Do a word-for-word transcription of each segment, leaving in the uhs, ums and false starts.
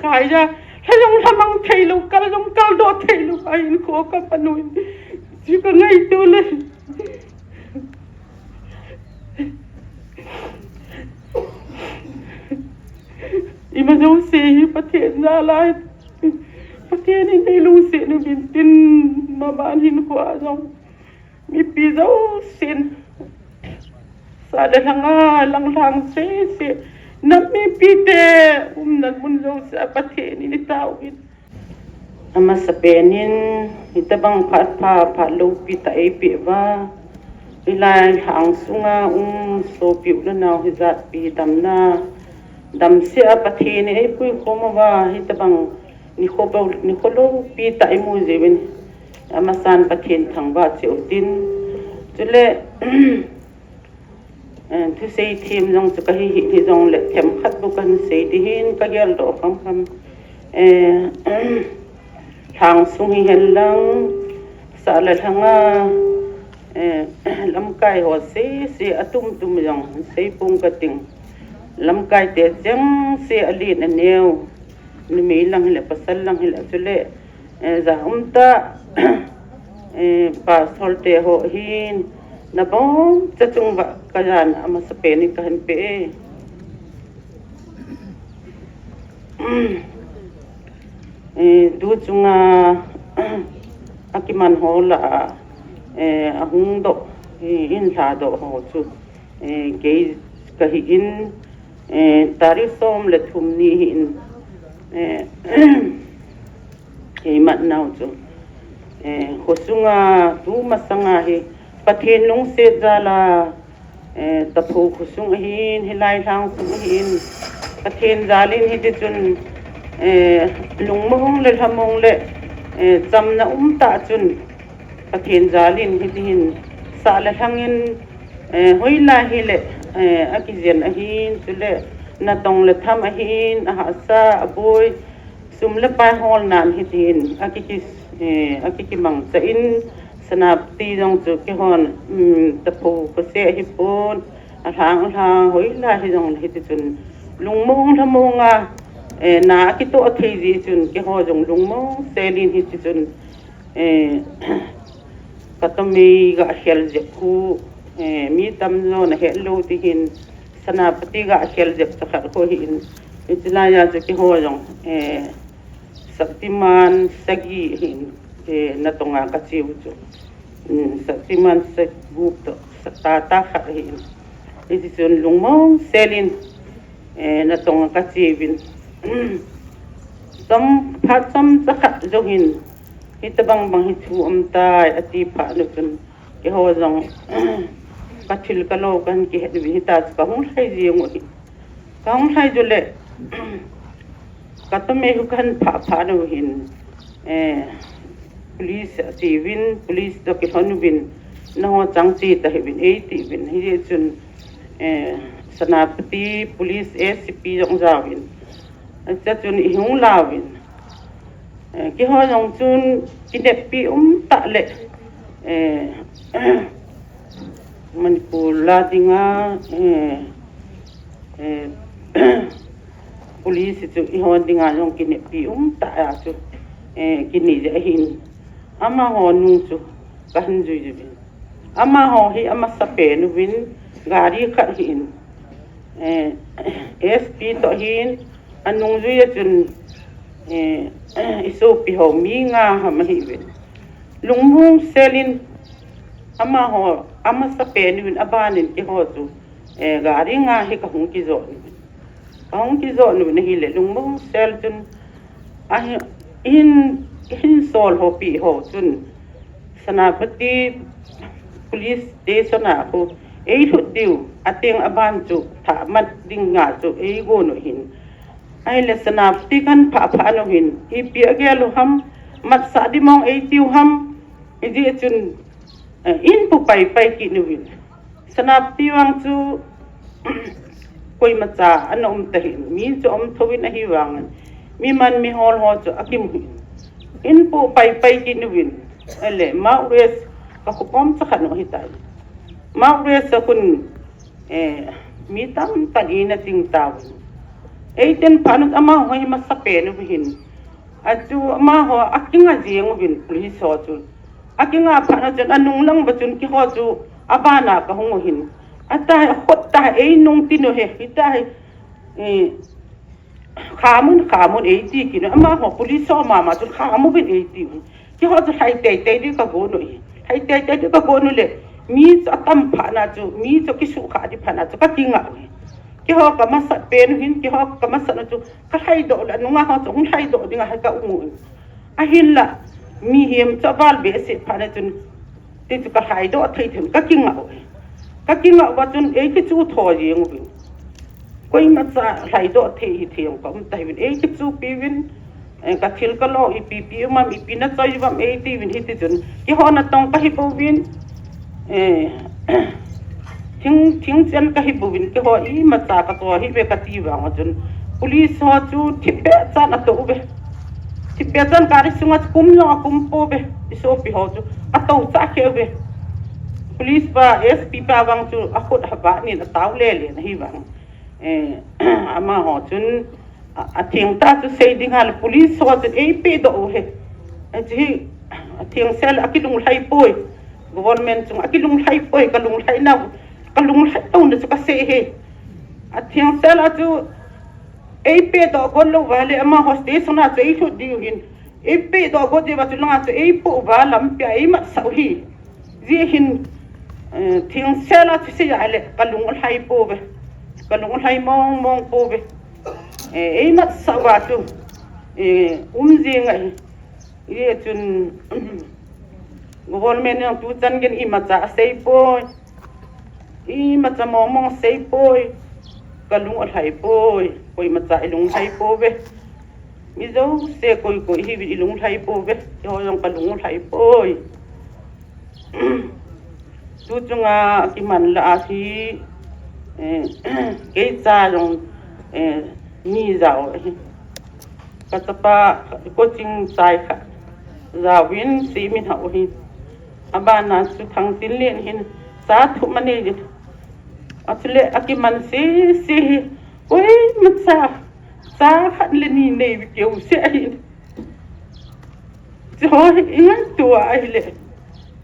Kaija, lha jong lhamang thei lou, kal jong kaldoh thei lou, ahin kho ka panu in. Chu ka ngaito le. Ima jouse hi Pathen jal a, Pathen in eilungset uvin tin, maban hinkho a jong. Mipi jousen, sa le lhang a lang lhang sese, nam mipite umna mun jouse a Pathen in eitaovin. Amasapen in, hitabang phat pha, phat loupi tah eipeh uva, hilai lhang sunga um sopi u le nao hijat pi damna, damsel a Pathen in eipui khom uva, hitabang nikho bou, nikho loupi tah imu jiuvin, amasan Pathen thangvah cheh utin. Chule, eh, thusei them jong chu kahi hih hijongle themkhat bou kahin sei ding ahin, ka geldoh khamkham. Eh, lhang sung hihen lang, sa le lhang a, eh, lamkai ho sese atum tum jong sei pong kating. Lamkai te chengse alen aneo, numei lang hile, pasal lang hile, chule, eh, ja um tah, eh, pastor te ho hin, nabonchauva ka jana amasapen in kahin pe e. Eh, tu chunga, akiman ho lah a, eh, ahung doh, eh, in lhadoh ho chu, eh, kei kahi in, eh, tarik som le thum ni hin, eh, kei mat nau chu, eh, khosunga tu masanga hi Pathen lungset jal a, eh, Tapho khosung ahin, hilai lhang sung ahin, Pathen jal in hiti chun, eh, lungmong le lhamong le, eh, chamna um tah chun, Pathen jal in hiti hin, sa le lhang in, eh, hoilai hile, eh, akijen ahin, chule natong le tham ahin, ahahsa, aboi, sum le pai holnan hiti hin, akiki, eh, akikimangcha in, Senapati jong chu keihon, um, Tapho khosung ahipon, alhang alhang hoilai hijongle hiti chun, lungmong lhamong a, eh, na akitoh thei ji chun, keiho jong lungmong sel in hiti chun, eh, ka tomei ga khel jep khu, eh, mi tamjon ahet lou ti hin, Senapati ga khel jep cha khat khu hin, hiche laiya chu keiho jong, eh, Shaktiman sagi hin, eh, natong a kache u chu. Um, Shaktiman sagup toh, sa-, tata khat hin. Hiti chun lungmong sel in, eh, natong a kache uvin. Chom, phat chomcha khat jou hin, hitabang bang hi thu um tai, ati phat nu chun, keiho jong, kathil kalo kahin kihet uvin, hita chu kahung lhai jeng u hin. Kahung lhai jou le, ka tomei khu kahin phah phat nu hin, eh, police ati uvin, police toh kilhon uvin, nangho chang che tahih uvin, eiti uvin, hijeh chun, eh, Senapati police A C P jong jauvin, acha chun ihung lauvin. Eh, keiho jong chun kineppi um tah le, eh, Manipur la dinga, eh, eh, police chu eiho dinga jong kineppi um tah a chu, eh, kinei jeh ahin. Amaho nung chu kahin jui jui uvin. Amaho hi amasapen uvin gari khat hin, eh, S P toh hin, anungjui a chun, eh, isopi ho mi nga ham ahi uvin. Lungmong sel in amaho, amasapen uvin aban in keiho chu, eh, gari nga hi kahung kijon uvin. Kahung kijon uvin ahile lungmong sel chun ahi, hin, hin sol ho pi ho chun Senapati Police Station a khu eilhut diu, ateng aban chu thah mat dinga chu eigon u hin. Ahile Senapati kahin phah phat nu hin, ipi agel u ham, matsah ding mong eitiu ham, hijeh chun, eh, in pu pai pai kit nu hin. Senapati vang chu koimacha ana um tahih in, mi chu um thou in ahivangin, mi man mi hol ho chu akimu hin. In pu pai pai kit nu hin, ahile, Mount West ka khopom cha khat nu ahitai. Mount West a khun, eh, mi tamtah in ana ching tauvin. Eitin phat nu amaho hi masapen u hin. Achu amaho akinga jeng uvin police ho chu. Akinga phat nu chun anung lang uva chun keiho chu abana kahung u hin. Ata hi akhut ta hi einung tin u hi. Hita hi, eh, khamun, khamun eiti kit u. Amaho police ho mama chun khamuvin eiti u. Keiho chu lhai teitei di kagon u hi. Lhai teitei di kagon u le. Mi chu atam phat na chu, mi chu kisukha di phat na chu kakinga u hi. Keiho kamasapen u hin, keiho kamasat u chu kalhaidoh le, anunga ho chu hung lhaidoh dinga hi kaum u hi. Ahinla, mihem chu aval behseh phat na chun, ti chu kalhaidoh thei thei kakinga u hi. Kakinga uva chun eikichu tho jeng uvin. Koimacha lhaidoh thei hithei jong kaum tauvin. Eikichupi uvin, eh, kathil kalo ipi ipi um am, ipi nachoi uvam eiti uvin hiti chun. Keiho natong kahi pouvin, eh, thing, thingchen kahi pouvin, keiho imacha kato hih uve kati vang chun. Police ho chu thipbeh chan atou uve. Thipbeh chan gari sunga chu kum jong akum pouve. Isopi ho chu atou chah kheh uve. Police pa, S P pa vang chu akhut avah nin atao lele na hi vang. Eh, amaho chun, a, atheng tah chu sei ding hal, police ho chun eipehdoh u hi. Achu hi, athengsel akilunglhai poi. Government chung akilunglhai poi, kalunglhai nau, kalunglhai touna chu kasei hi. Athengsel a chu eipehdoh got lou uva le amaho station a chu eilhut diu hin. Eipehdoh got diu va chu langa chu eipoh uva lampi a eimatsah u hi. Hijeh hin, eh, thengsel a chu sei a le kalung alhai pouve. Kalung alhai mong mong pouve. Eh, eimatsah uva chu, eh, um jeng ahi. Hijeh chun, government in tuchan geiyin imacha asei poi. Imacha mong mong asei poi. Kalung alhai poi. Koimacha ilunglhai pouve. Mi jouse koi koi hi ilunglhai pouve. Keiho jong kalung alhai poi. Tu chunga kiman lah a hi, eh, kei cha jong, eh, ni jao ahi. Kachapa coaching chai khat jaovin seimin hao hi. Abana chu Thangtinlen hin cha thum anei jin. Achule akiman sese hi. Koimacha cha khat le ni nei keu se ahi. Chuho hi ingaito a ahile,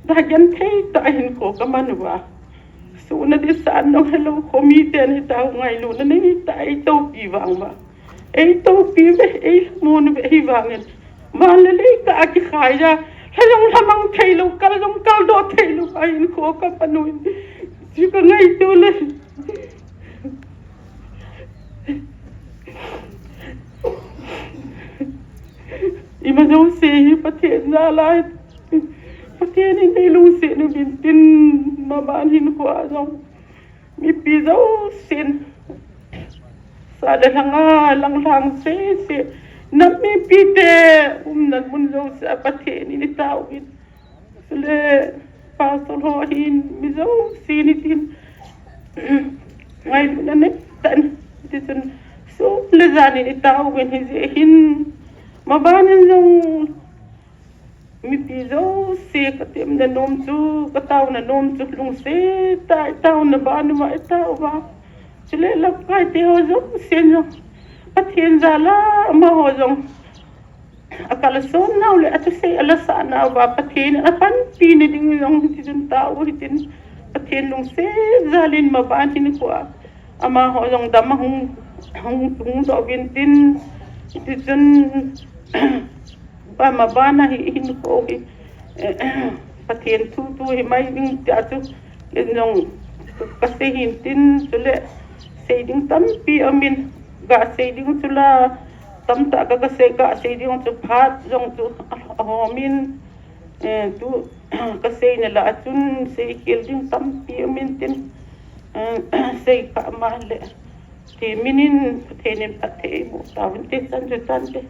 dagenthei tah a hinkho kaman uva. Suna ding san jong helou, khomiten hitia ngailutna neitah a eitopi vang uva. Eitopi uve, eilhamon uve, ahivangin van le lei kah a kikhai a, lha jong lhamang theilou, kal jong kaldoh theilou a hinkho kaman uvin. Chu kangaito le. Ima jouse hi Pathen jal a, Pathen in eilungset uvin tin, maban hinkho a jong mipi jousen sa le lhang a lang lhang sese, nam mipite umna mun jouse a Pathen in eitaovin. Chule pastor ho hin mi jousen hitin ngailutna neitah in, tichun sun le jan in eitaovin, hijeh hin maban in jong mipi jouse katemna nom chu, kataona nom chu lungset tah a eitaona ban uva eitaovin. Chule lamkaite ho jousen jong Pathen jal a amaho jong akalson nau le athusei alasah nauva Pathen in apanpi na ding jong tichun tao hitin, Pathen lungset jal in maban hinkho a amaho jong dam a hung, hung tungdoh uvin tin, tichun pa maban a hi hinkho hi, eh, Pathen thu thu himai ding tia chu ken jong kasei hin tin, chule sei ding tampi aumin, gasei ding chu la tamtah ka, kasei, gasei ding chu phat jong chu ahomin, eh, tu kaseina lah a chun seikhel ding tampi aumin tin, eh, sei kha ma le. Pathen min in, Pathen in phatthei eiboh tauvin te, chan chu chan te.